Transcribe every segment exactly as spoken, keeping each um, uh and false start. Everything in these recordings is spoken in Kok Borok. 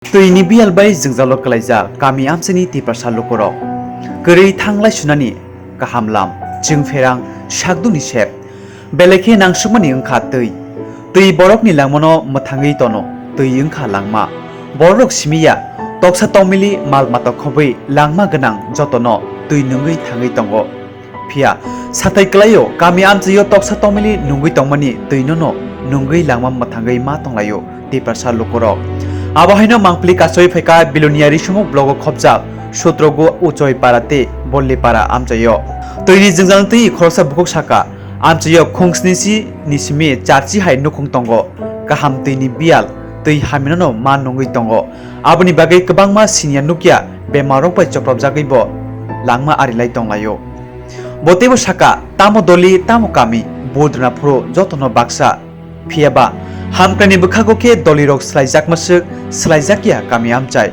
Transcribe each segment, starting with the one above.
Twi ni biyal bai jwngjalo kwlaijak kami amchaini Tiprasa lukurok. Kwrwi thanglai sunani kaham lam, chwng pherang sakduni sep. Belai khe nangsukmani wngkha twi. Twi borokni langmano mwthangwi tono, twi wngkha langma. Bororok simi ya, toksa tongmili mal mata khobwi langma gwnang jotono twi nungwi thangwi tongo. Phiya, sathai kwlaio, kami amchaio toksa tongmili nungwi tongmani twi nono nungwi langma mwthangwi ma tonglaio Tiprasa lukurok. Abo haino mangpili kasoi phaikha Bilonia Risumuk blogo khobjak Sutrogu Uchoi para tei Bolli para amchaio. Twini jwngjal twi khoroksa bukhuk saka, amchaio khungsni si ni simi charchi hai nukhung tongo. Kaham twini biyal twi haminono ma nungwi tongo. Aboni bagwi kwbangma siniya nukya bemarrok bai choprobjagwi bo langma arilai tonglaio. Bo teibo saka, tamo doli, tamo kami, vote rwna phuru jotono baksa. Phiya ba, hamkraini bwkhago khe dolirok swlaijakma swk, swlaijakya kami amchai.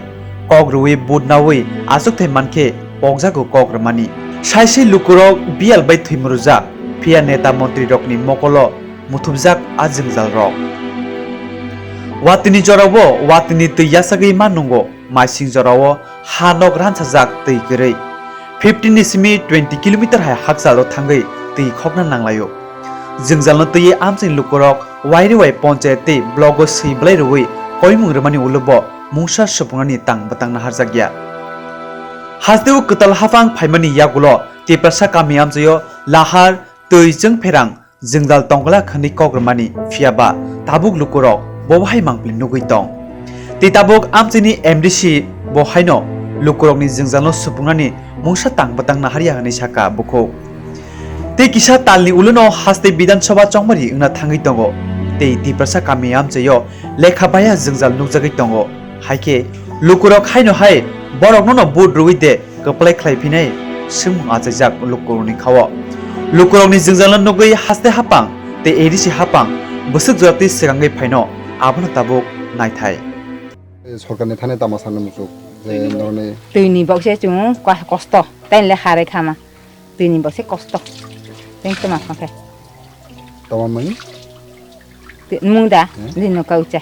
Kok rwui vote naui achukthai mankhe pokjago kok rwmani. Saisi lukurok biyal bai thwimurujak, phiya neta montrirokni mokolo muthubjak a jwngjalrok. Watwini jorao watwini twi yachagwi ma nungo, maising jorao ha nok ransajak twi kwrwi. Fifteen ni simi twenty kilometer hai hakchalo thangwi twi khokna nanglaio. Jwngjalno twiwi amchaini lukurok wairwi wai ponchayat tei blogo swi bwlai rwui koimung rwmani ulobo mungsa supungnani tang bwtang naharjakya. Hasteo kwtal haphang phaimani yagulo Tiprasa kami amchaio lahar twi chwng pherang jwngjal tongglak hwnwi kok rwmani, phiya ba tabuk lukurok bo bahai mangpili nugwi tong. Tei tabuk amchaini M D C bo haino lukurokni jwngjalno supungnani mungsa tang bwtang naharya hwnwi saka bukhuk. Tei kisa talni ulono haste Bidhan Sabha chongmari wngna thangwi tongo. Tei Tiprasa kami amchaio lekha baya jwngjal nukjagwi tongo. Hai khe lukurok haino hai boroknono vote rwui de kwplai khlai phinai swngmung achaijak lukurokni khao. Lukurokni jwngjalno nugwi haste haphang tei A D C haphang bwswk jora twi swkangwi phaino abono tabuk naithai. Sorkarni thani tama sanwi muchuk je norokni twini bokse chwng kosto tainle harai khama. Twini bo se kosto. Teng toma phangkhe. Tama mani? Mungda, hmm? Dino kaucha.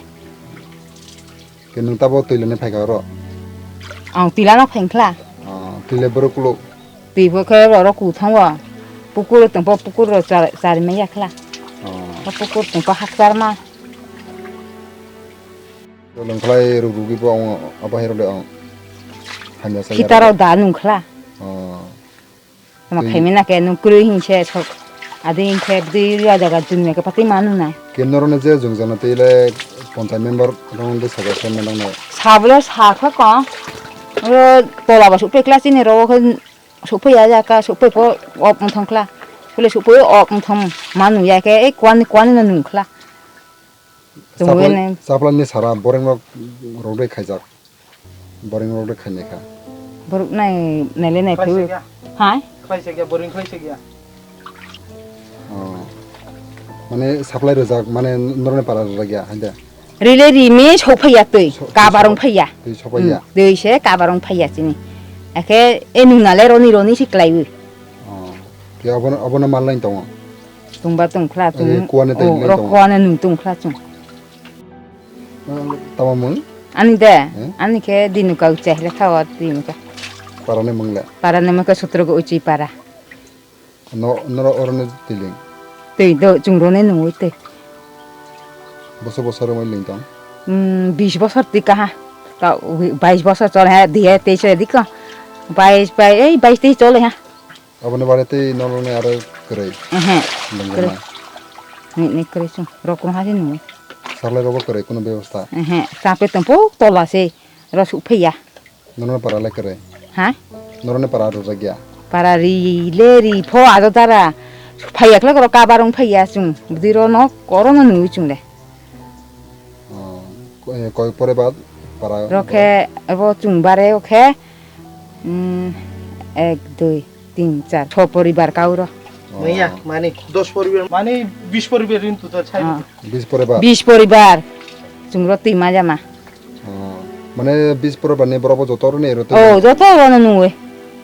Ke nung tabo twi lene phaika oro? Ang twi lano phainkla. Ah, twi le borok kulo. Twi bo khe oro ku thango. Pukur tongpo pukur ro char, char me yakla. Ah. Pukur tongpo hakchar ma. Lengkhlai ruk rugi bo ang abo hai role ang. Hamya sa. Hitaro da nungkhla. Ah. Tama twi khaimena khe nung kwrwi hinse sok. Adi hinkhe bwdwi rwya jaga jumya khe patwi manu nai. Kemno rwno je jwngjana tei le ponchayat member rwno de saja se mwnang nai. Sabole sakha ko. Ro tola ba sukpekla chini ro khe sukpaiya jaka sukpai po op mthangkla. Kule sukpai op mthang manu ya khe ei kwani kwani no nungkhla. Chumui nai. Chaplani sara boreng rok rok de khaijak. Boreng rok de khainai kha. Borok nai, naile nai khaio. Khlaisakya. Hai? Khlaisakya, boreng khlaisakya. Oh. Mane supply rwjak, mane norokni para rwjak ya, hai da? Rile rimi sok phaiya twi, so-, kabarong phaiya. Twi sok phaiya. Hmm, twi se kabarong phaiya chini. Akhe e nunale roni roni si klaiwi. Oh. Ke abono, abono mal lain tongo? Tungba tungkhla, eh, chung, kuane tei oh, lai rok tongo. Kuane nung tungkhla chung. Tamo mung? Ani de, eh? Ani khe Dinu Kaucha hile thawa Dinu ka. Parani mung le? Parani mung khe Sutrogo Uchi para. No, noro oroni tiling? Tei do, chungroni nungwi tei. Boso boso romoi ling tong? Hmm, bis bosor twi kaha. Ta, bais bosor chole ha, diye tei chole dikho. Bais, bai, ei, bais tei chole ha. Aboni bare tei noloni aro kwrwi? Ehe. Lengjaknai? Kwrwi. Ni, ni kwrwi chwng. Rok kwrwngha se nungwi. Salai rogo kwrwi kuno bebosta? Ehe. Chapwi tongpho tola se. Ro suk phaiya. Noroni para le kwrwi? Ha? Noroni para rwjak ya? Para ri le ri pho ado dara. Phaiya khlai ro kabar wng phaiya chwng. Bwdwi ro no koro no nungwi chwng le. Oh, ko-, eh, koi pore bad para? Rokhe abo chwng bare okhe. Hmm, ek, dui, tin, char, chho poribar kauro. Oh. Manya, mani, dos poribar, mani, bis poribar rin total chai. Ah. Bis poribar? Bis poribar. Chwng ro twi ma jama. Oh. Mane bis poribar ni borok bo joto ro ni ero twi? Oh, joto ro no nungwi.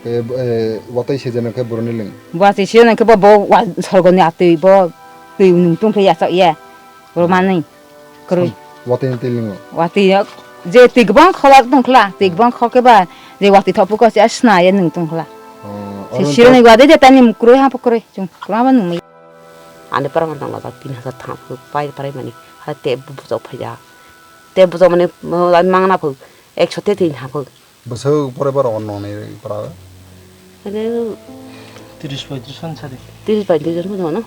Eh, eh, watwi season khe boroni ling? Watwi season khe bo, bo wa-, sorgo ni atwi bo twi nung tong khe yachak ya. Boro manwi. Kwrwi. Watwi ni twi lingo? Watwi ya, Je twi kwbang kholak tongkhla, twi kwbang khok khe ba je watwi thok phuko se sna ye nung tongkhla. Oh, se oro sironi to- wade je tani mukroi ha phukroi chung kwbangma nungmai. Ani para mantang lajak tin hajar thang phu pai parai mani ha te bujok phaija. Te bujok mani mangna phu ekso te tin ha phu. Bwswk pore borok nongni para? Mane tris poitris jon sadi. Tris poitris jon no?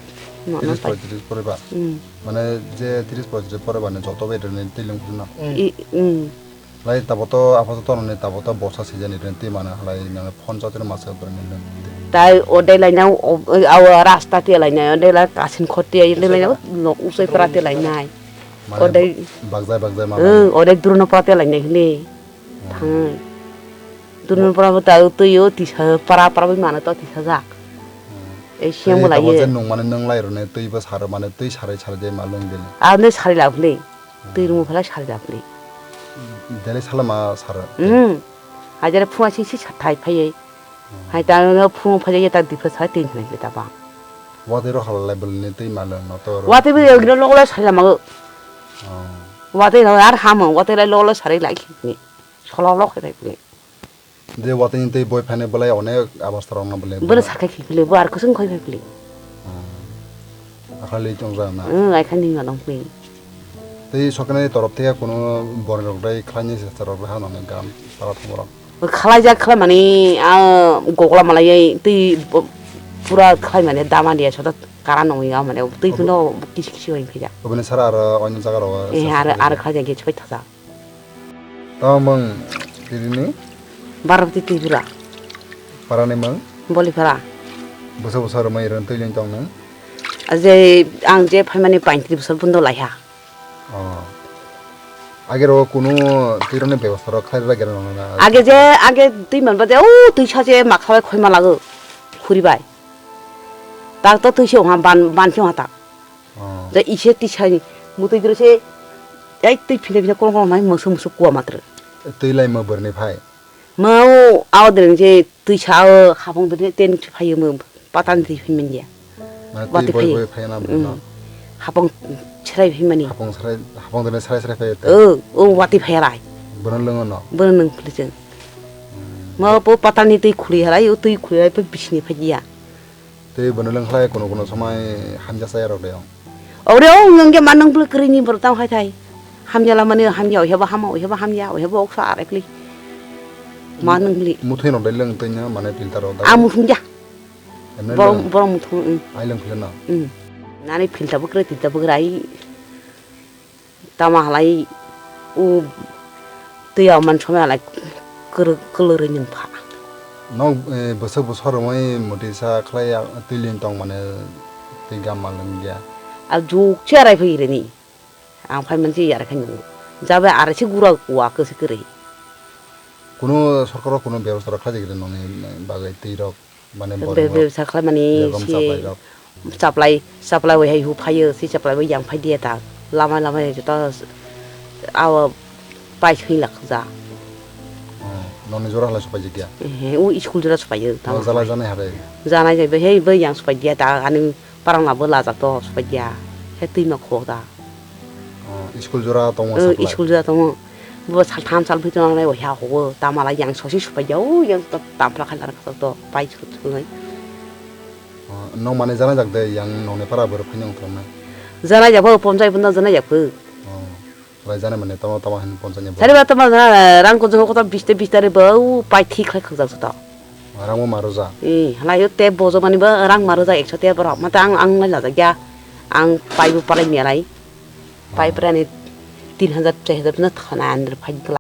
No, no, tiris pai. Poitris pore ba? Hmm. Mane je tris poitris pore ba ne joto bai rene twi lung phunna? Hmm. I, hmm. Lai tabo to apato to noni tabo to borsa season ni rene twi mane halai nang phone chatir masa rene. Tai odai lai nang o, o, awa rasta ti lai nang odai lai kasin khoti ai lai nang no usai prate lai nai. Mane odai bakjai bakjai ma. Hmm, odai druno prate lai nai hini. Thang. Durun para bo ta twi o tisa para para bai mano to tisa jak. Hmm. Ei siang bo lai ye. Tabo je nung mane nung lai rone twi bo sar mane twi sarai sarai je ma lung bini. A ne sarai la bini. Twi rumo phala sarai la bini. Dele sala ma sar. Hmm. Hajare phua si si sathai phai. Hmm. Hai ta no phung phai ye ta dipha sai tin nai ta ba. Watwi ro halai bwlni twi ma lung no to. Watwi bo yogino loglo sarai la ma. Oh. Watwi no ar hamo watwi lai loglo sarai lai ni. Solo lok hai bai. Je watwi ni twi boi phane belai onek abas rok no belai. Bwrwi sakai khi bwlwi bo ar kusung khoi bai bwlwi. Hmm. Akhali tong jang na. Hmm, ai khani ma nong bwlwi. Tei soknai torop theke kuno borok rok dai khlai ni se torop ha nong gam para thong rok. Khlai jak khlai mani a gokla malai tei pura khlai mani dama dia sota kara nong ya mani tei kuno kisi kisi oi phija. Obini sara aro oino jaga rok. Eh, ar ar khlai jak ge choi thaja. Tamo mung tini? Bharati Tripura. Parani mung? Bolipara. Bwsa bwsa rwmai rwng twi lwng tong nung? Ajai ang je phaimani paintri bwsor bundo laiha. Oh. Age ro kunu twi rwni bebosta rok khlai rwla gera nang na? Age je, age twi manba je, o twi sa je makha bai khoi ma lago. Khuri bai. Tak to twi se oha ban, ban se oha tak. Oh. Ja ise tisani mutui dro se, ai twi phila phila kolong kolong mai musu musu kuwa matra. Twi lai ma bwrni phai. Ma o aw dren je twi sa o hapong dren ten phai mo patan twi phai manya. Ma twi watwi boi phai. Boi phai na. Mm. Hapong chrai phai mani. Hapong chrai, hapong dren chrai chrai phai. O, o watwi phai rai. Bono lwngo no. Bono lwng phili chwng. Mm. Ma po patan ni twi khuli harai, o twi khuli harai po bisini phai ya. Tei bono lwng khlai kuno kuno somoi hamya chaya rok de ong. Ore ong wng khe ma nung bwlwi kwrwi ni borok tamo hai thai. Hamya lamani hamya, oiha bo hama, oiha bo hamya, oiha bo oksa arai phli. Ma nung bwlwi. Muthai rok de lwng twi no mane filter rok da. A muthung ja. Emne borok lwng? Borok muthung, mm. Ai lwng phli no. Mm. Nani filter bo kwrwi, filter bo kwrwi. Tamo halai o twi o man somoi halai kwrwk kwlwrwi nwng pha. Nok, eh, bwswk bwswk rwmwi mwtwi sa khlai ya, twi lwng tong mane twi gam ma lwng ya. A juk se arai phai rwni. Ang phai man se yar khai nwngo. Jabai arai se gura wa kwse kwrwi. Kuno sorkaro kuno bebosta rok khlai jagre nokni bagwi twi rok? Mane be-, borok rok, bebsa khlaimani bebak se chaplai rok. Chaplai, chaplai bai hai hu phaio, se chaplai bai yang phai dia ta. Lama lama joto aw pai thwi lak ja. Oh, nokni jora halai supai jagya? Ehe, u school jora supaio. O tamo jala hai. Janai hare? Janai jai bai hai bai yang supai dia ta, ani parang labo lajak to supai dia. He twi ma kho ta. Oh, school jora tongo. O, supply? School jora tongo. Bo saltham salbrwi tongo nai bo ya hobo. Tamala yang sosi supai ya, o yang to tampla khaila to pai sut sunai. Oh, nong mane jana jak de yang nong ne para bor phai nong tong na. Jana jak bo ponjai bunda jana jak bo. Oh, lai jana mane tamo tamo hin ponjai ne bo. Sari ba tamo jana rang ko jong ko to biste biste re bo pai thik khai khak jak to. Rang mo maro ja. Eh, halai yo te bojo mani bo rang maro ja ekso te borok. Mata ang, ang lai la jak ya. Ang pai bo palai ni alai. Pai prani tin hajar, char hajar no thana andir phai.